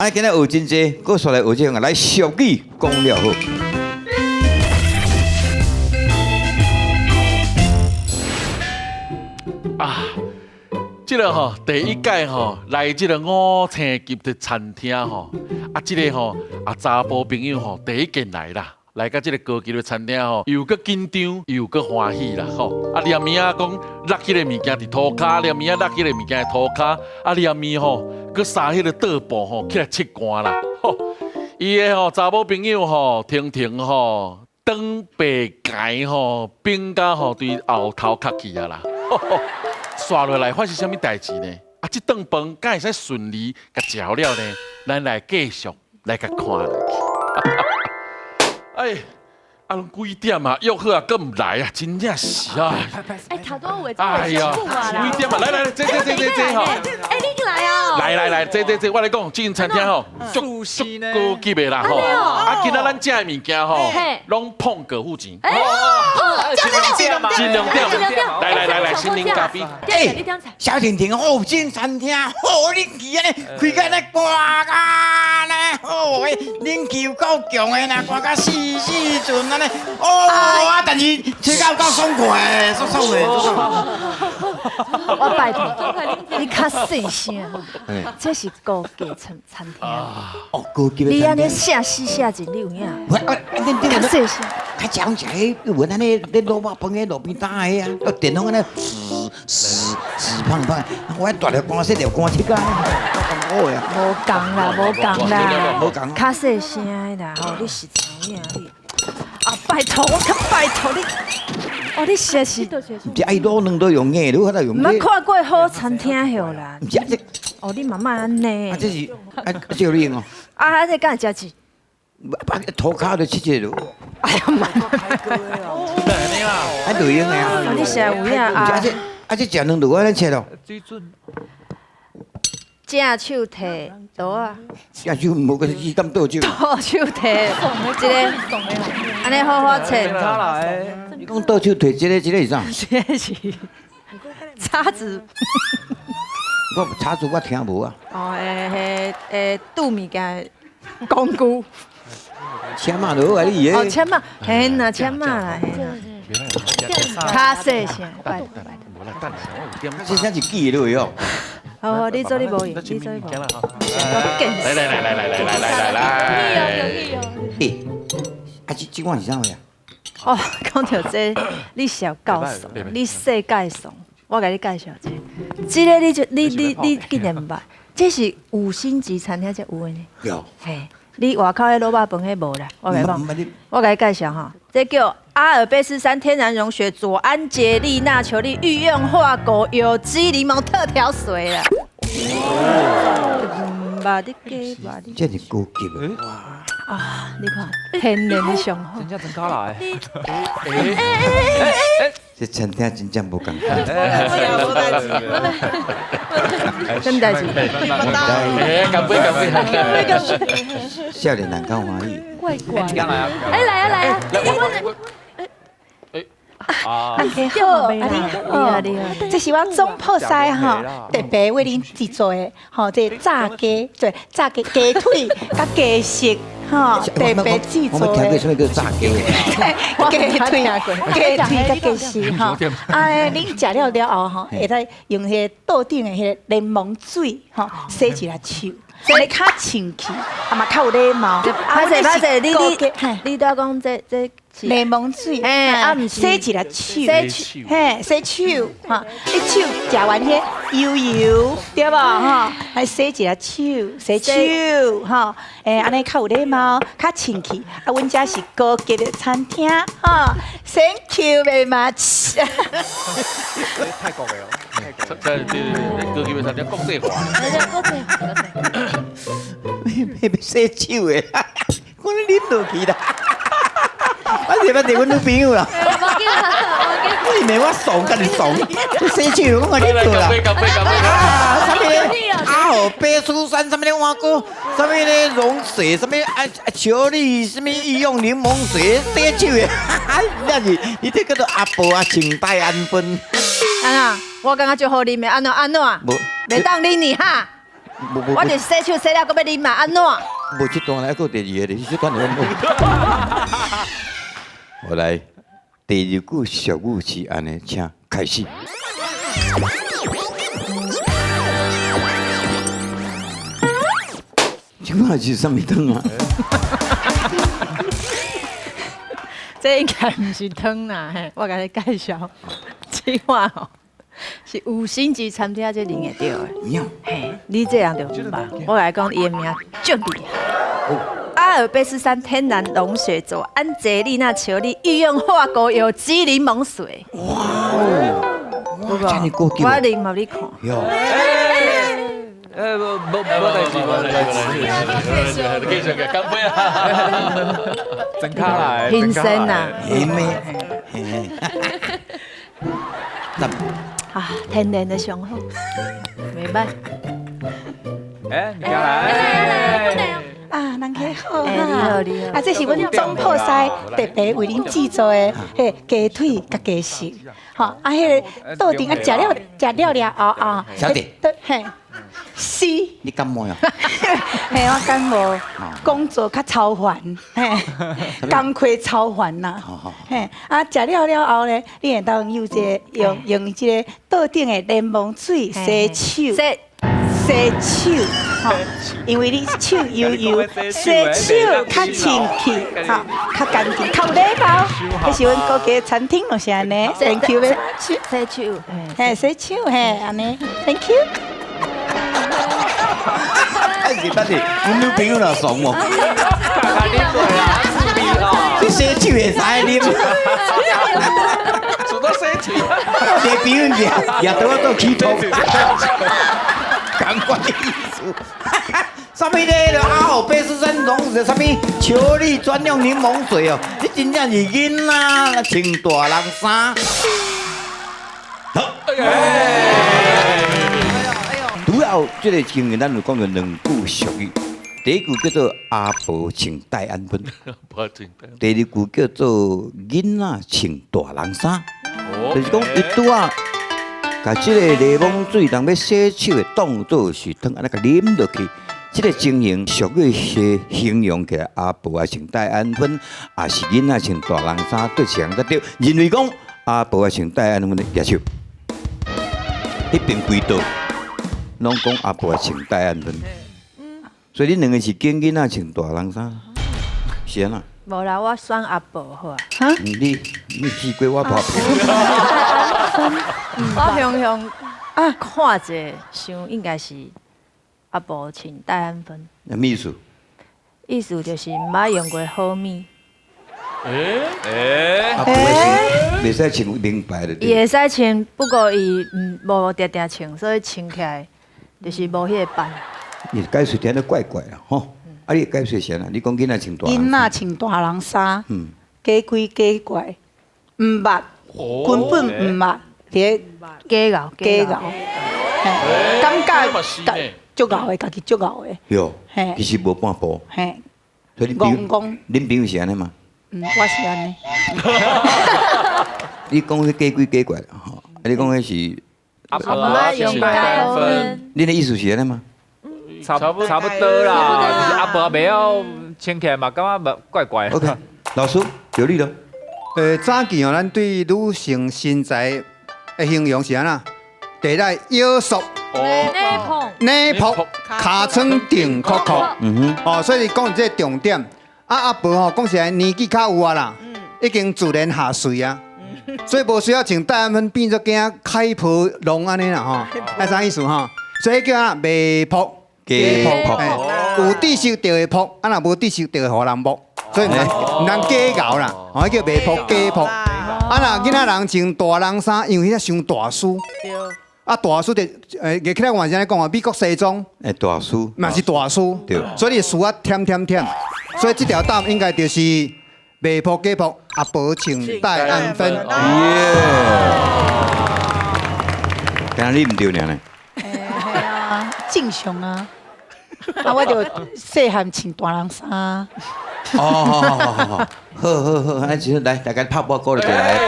啊，今仔學真濟，閣煞來學這個來俗語講了好。啊，這個吼第一屆吼來這個五星級的餐廳吼，啊，這個吼啊查埔朋友吼第一件來啦，來到這個高級的餐廳吼，又閣緊張又閣歡喜啦吼。啊，連暝仔講落彼個物件佇塗跤，連暝仔落彼個物件佇塗跤，啊，連暝吼閣撒彼個桌布吼起來拭汗啦。吼，伊的吼查某朋友吼，婷婷吼，長白解吼，變甲吼對後頭殼去啊啦。煞落來發生啥物代誌呢？啊，這頓飯敢會使順利共食了呢？咱來繼續來共看落去。哎，啊，攏幾點啊？約好啊，閣毋來啊？真正是啊！哎，頭拄話哎呀，幾點啊？來來來，坐坐坐坐坐吼。哎，你來啊！來來來，坐坐坐，我來講，這間餐廳吼，足足高級的啦吼。啊，今仔咱食的物件吼，攏碰過付錢。盡量點，來來來來，先啉咖啡。欸，小婷婷，哦，這餐廳好冷氣按呢，開甲按呢寒甲按呢，哦，冷氣有夠強的啦，寒甲死死陣按呢，哦，啊，但是吹甲有夠爽快的，爽爽的。我拜託，你較細聲，這是高級餐餐廳。哦，高級的。你按呢寫死寫盡，你有影？較細聲。較常食彼，有按呢咧滷肉飯彼路邊攤的啊，哦，電風按呢，嘶嘶嘶胖胖，我大粒寒細粒寒切啊，夠的啊。無仝啦，無仝啦，無仝。較細聲的啦，吼，你是知影你？啊，拜託，我較拜託你，哦，你實在是。毋是愛滷卵都用硬，你法度用。毋捌看過好餐廳許啦。毋是啊，這。哦，你嘛莫按呢。啊，這是啊，這有你用哦。啊，這敢會食字？把塗跤就切一下。哎呀媽！啊，就用的啊。你實有影啊？啊，這啊這食卵就按呢切咯。正手提刀仔。正手無個伊敢倒手。倒手提一個，按呢好好切。你講倒手提這個，這個是啥？這個是叉子。我叉子我聽無啊。哦，欸欸，拄物件工具。簽仔就好啊，你哦，簽仔，嘿呐，簽仔啦，嘿呐。較細聲，拜託拜託。這才是記的落哦。好好，你做你無用，你做你無用。來來來來來來來來來。欸，啊這這款是啥貨啊？哦，講到這，你是有夠慫，你世界慫。我共你介紹這，這個你就你你你竟然毋捌，這是五星級餐廳才有的呢。有。嘿。你外口彼滷肉飯彼無啦，我共你講，我共你介紹吼，這叫阿爾卑斯山天然融雪左安傑利納裘麗御用化果有機檸檬特調水啦。毋捌你假捌你。這是高級的。啊，你看天然的上好。真正真卡來。這餐廳真正無仝款。什麼代誌？哎，乾杯乾杯！少年人較歡喜。怪怪。哎，來啊來啊！哎，啊，你好，你好，這是阮總鋪師吼，特別為恁製作的吼，這炸雞，對，炸雞雞腿佮雞翅。吼，特別製作的。我沒聽過啥物叫炸雞。雞腿、雞腿佮雞翅吼。啊，恁食了了後吼，會使用彼個桌頂的彼個檸檬水吼，洗一下手，按呢較清氣，啊嘛較有禮貌。歹勢歹勢，你你你拄仔講這這。檸檬水，啊，毋是洗一下手，洗手，嘿，洗手，哈，你手食完彼油油，對無吼？來洗一下手，洗手，吼，欸，按呢較有禮貌，較清氣。啊，阮遮是高級的餐廳，吼，Thank you very much。泰國的哦，這這高級的餐廳講這話。講這話。欲洗手的，我咧啉落去啦。我是捌佇阮女朋友啦，我是罵我慫，家己慫，洗手，我講啉落啦。啊，啥物阿爾卑斯山，啥物咧換過，啥物咧融水，啥物啊啊球粒，啥物御用檸檬水，洗手的，那是你這叫做阿婆啊，清白安分。按怎？我感覺足好啉的，按怎按怎？袂當啉呢哈？無無我就洗手洗了，閣欲啉嘛，按怎？無這段來，閣有第二个，這段有無？好來，第二句俗語是按呢，請開始。這款是啥物湯啊？這應該毋是湯啦，嘿，我共你介紹，這款吼是五星級餐廳才啉會著的。嘿，你這樣就毋捌。我來講，伊的名足厲害。阿爾卑斯山天然融雪左安潔莉娜裘莉御用法國有機檸檬水。哇哦！哇，這麼高級。我啉予你看。喲。無無代誌，無代誌，繼續嘅，乾杯啊！整卡來，新鮮啊！嘿咩？啊，天然的上好，袂歹。哎，你來。啊，人客好你好，你好。啊，這是阮總鋪師特別為恁製作的，彼雞腿佮雞翅，吼，啊，彼个桌頂啊，食了食了了後啊，小姐，嘿，是。你感冒呀？嘿，我感冒，工作較操煩，嘿，工課操煩啦，嘿，啊，食了了後咧，你會當用這个用用這个桌頂的檸檬水洗手。洗手，吼，因為你手油油，洗手較清氣，吼，較乾淨，較有禮貌。彼是阮高級餐廳攏是按呢，Thank you 洗手，嘿，洗手，嘿，按呢，Thank you。等下等下，阮女朋友若慫無？你洗手會使啉？做到洗手，你朋友也也對我做起頭。同款的意思，啥物咧？阿爾卑斯山融雪，啥物裘莉專用檸檬水哦？你真正是囡仔穿大人衫。好，主要這个經驗，咱有講過兩句俗語。第一句叫做阿婆穿戴安芬，第二句叫做囡仔穿大人衫，就是講伊拄仔。共這个檸檬水，人欲洗手的當做是湯，按呢共啉落去。這个情形俗語是形容起來，阿婆啊穿戴安芬，也是囡仔穿大人衫，對一人才對。認為講阿婆啊穿戴安芬的舉手，彼邊規桌攏講阿婆啊穿戴安芬，所以恁兩个是揀囡仔穿大人衫，是按怎？無啦，我選阿婆好啊。你你試過我破皮？我雄雄啊，看者想應該是阿婆穿戴安芬。啥物意思？意思就是毋捌用過好物。阿婆是袂使穿名牌的。伊會使穿，不過伊毋無定定穿，所以穿起來就是無彼个範。你解釋聽得怪怪啦，吼！啊，你解釋是按怎？你講囡仔穿大囡仔穿大人衫，假鬼假怪，毋捌，根本毋捌，佇咧假𠢕假𠢕，嘿，感覺足𠢕的，家己足𠢕的。喲，其實無半步。嘿，所以恁朋友，恁朋友是按呢嗎？嗯，我是按呢。你講彼假鬼假怪，吼！啊，你講彼是阿婆用戴安芬，恁的意思是按呢嗎？差不多啦，就是阿婆袂曉穿起來嘛，感覺怪怪。 OK，老師，就你咯。早期哦，咱對女性身材的形容是按怎？第一腰束、奶泡、尻川定扣扣。嗯哼。哦，所以講這個重點。啊，阿婆吼，講實在年紀較有啊啦，已經自然下垂啊，所以無需要穿戴安芬變做驚開婆龍按呢啦吼。啊，啥意思吼？所以叫按怎袂爆。假爆，有知識就會爆，啊若無知識就會予人爆，所以毋通假𠢕啦，哦，彼叫袂爆假爆。啊若囡仔人穿大人衫，因為彼個傷大師，啊大師就夾起來我是按呢講啊，美國西裝，大師嘛是大師，對，所以你須仔忝忝忝，所以這條答案應該就是袂爆假爆，阿婆穿戴安芬。耶！敢若你毋對爾呢？正常啊。啊！我就細漢穿大人衫。哦，好好好好好，好，好，那就來，大家拍波鼓就來。